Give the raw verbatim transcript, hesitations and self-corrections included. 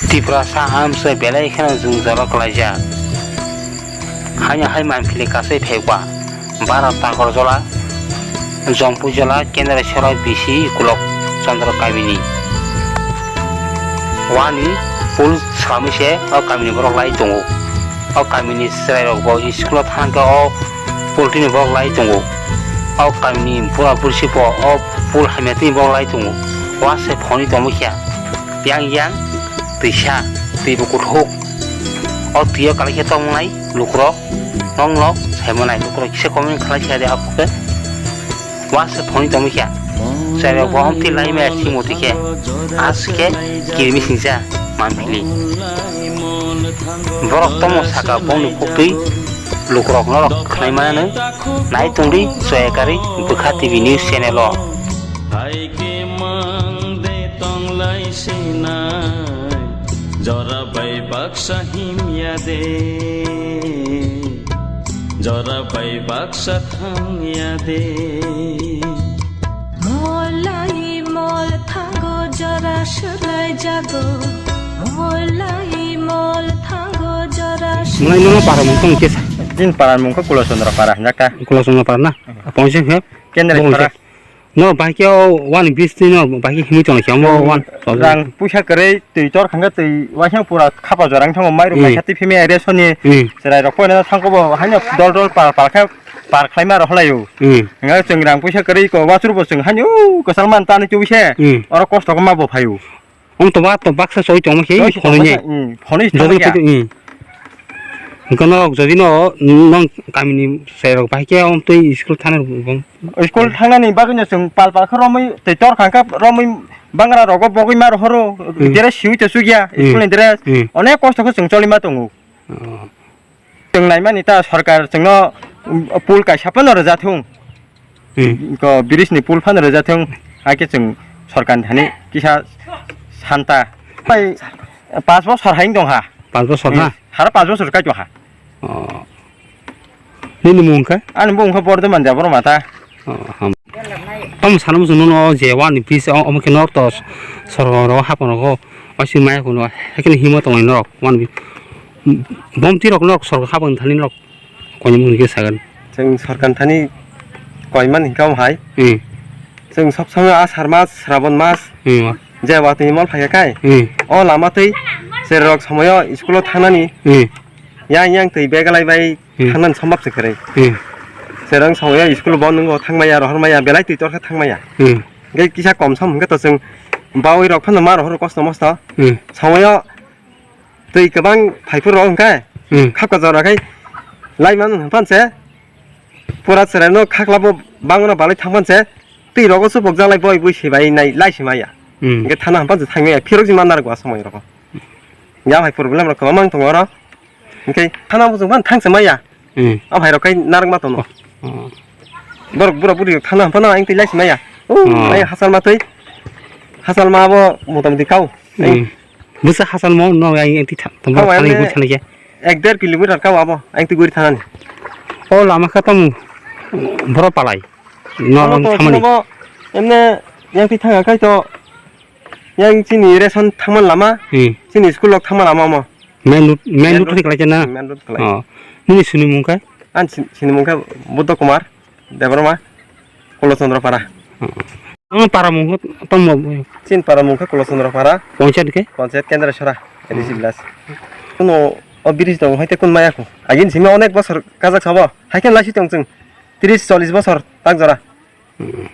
Tiprasa amsai belai kheno jwngjalo kwlaijak. Haino hai manphili kasai phaikha Bharat Takorjola, Jompui Jola, Kendra Sora B C Kulok Chandra kamini. Wani pool swlamwi se o kamini borok lai tongo. O kamini chwrairok bo school-o thangkhe o pool tini borok lai tongo. O kamini bura bursi bo o pool hamya tini borok lai tongo. Wa se phone tongwi kha. Yang yang twisa twi bo kuthuk. O twi o kalai khe tongmani lukurok nokno saimanai lukurok kisa comment khlai kha de aphuru khe. Wa se phone tongwi kha. Chwrairok bo amtwi lai maya simo twi khe. Aswk khe kirimi singcha manphili. Borok tomo saka bongni phuktwi lukurok norok khnai mananw nai tongdi Joyakari Bwkha T V news channel o. Hai khe mang de tonglai sinai, jora bai baksa himya de, jora bai baksa thangya de. Mol lai mol thango jora swlai jago, mol lai mol thango jora. Mwnai nono para mung tong kesa. Din para mung khe Kulachandra para hinjak ta. Kulachandra para na? Hmm. Pongse khe? Kendra Pongse. Para. No, bahai khe o one bis twi no, bahai khe himwi tongla khe, omo one. Rang puisa kwrwi twi tor khangkhe twi waisang pura khapa jora wng thango, mairum Hmm. naikha twi phimya area soni Hmm. chwrai rok poino thangkhe bo haino dol dol par par khe par khlaima rw hwlaio. Hmm. Hwnkhai chwng rang puisa kwrwi ko wansuk bo chwng haino kwchal man tani tubui se Hmm. oro kosto khe ma bo phaio. Wng to ba to baksa soi tongma khe Soi phone tongma ni. Khe, hmm, phone ni Jodi tongma khe, khe. Hmm. Hwnkhe norok jodi no nong kamini chwrai rok bahai khe wng twi school thana rw bong. School thangnani bagwi no chwng pal pal khe romwi tei tor khang khe romwi bangra rogo bogwi ma rohoro Hmm. dere siwi to chukya Hmm. school ni dress Hmm. onek kosto khe chwng choli ma tongo. Oh. Chwng naimani ta sorkar chwngno, um, pool kaisa phano rwja thung. Hmm. Ko bridge ni pool phano rwja thung. Hakhe chwng sorkar ni thani kisa santa. Pai, pas bosor hai wng tong ha. Pas bosor na? Hmm. Haro pas bosor kai tong ha. Oh. Nini mung kha? Ani mung kha Bordoman Debbarma ta. Oh, ham. Tamo sana muchung nono je wani bis o, omo khe norok to sorgo ro hapang rogo. Osi maya kuno, hakhe himo tongnai norok. Wani bi-, bomti rok norok sorgo hapang thani norok koimani hwnwi khe sagan. Chwng sorkar thani koimani hwnkhe omo hai. Hmm. Chwng sob somoi Asar mas, Srabon mas, Hmm. je watwi mol phaikha kai. Hmm. O lama twi chwrairok somoio school-o thangnani. Hmm. Yang yang twi begalai bai Hmm. Thangnani sombab se kwrwi. Hmm. Chwrang somoio school bo nwngo thangmaya, rohormaya, belai twi torkha thangmaya. Hmm. Hwnkhe kisa kom sam hwnkhe to chwng bawi rok phano ma rohoro kosto mosto. Hmm. Somoio twi kwbang phaiphuru rok hwnkhe Hmm. khapka jora khai lai mano hwnphan se pura chwraino khaklabo bangno balai thangphan se twi rogo supok jalai boi boi se bai nai lai se maya. Hmm. Hwnkhe thana hwnphan se thangmaya phirok jima narwk a somoio rogo. Ya hai problem rok kwbangma wng tongo oro. Hwnkhe thana bo chwng phano thang se maya. Hmm. A bhai rok kai narwk ma tono. Oh. Borok bura buri rok thana phano ang twi lai se maya. Oh, Hmm. Ai hachal ma twi. Hachal ma abo mota moti kau. Hmm. Bwsa hachal mo no ang twi tha-, tong Kau thani ane guri thani khe. Ek der kilometer kau abo ang twi guri thanani. O lama kha tamo boro palai. No Abo no to thamani. Chwngbo emne yang twi thanga kai to yang chini ration thangman lama. Hmm. Chini school lok thangman lama mo. Main road, main Main road road. Thani kalai na? Main road kalai. Oh. Nini suni mung khe? Ang sin-, sini mung khe Buddha Kumar Debbarma, Kulachandra Para. Oh. Ang para mung khe tongmo. Chin para mung khe Kulachandra Para. Panchayat khe? Panchayat Kendra Sora, A D C village. Kuno o bridge dong, hai te kun maya ko. Agin simi onek bosor kajak sabo. Hai khe lasi tong chwng. Tris chollis bosor tak jora. Hmm.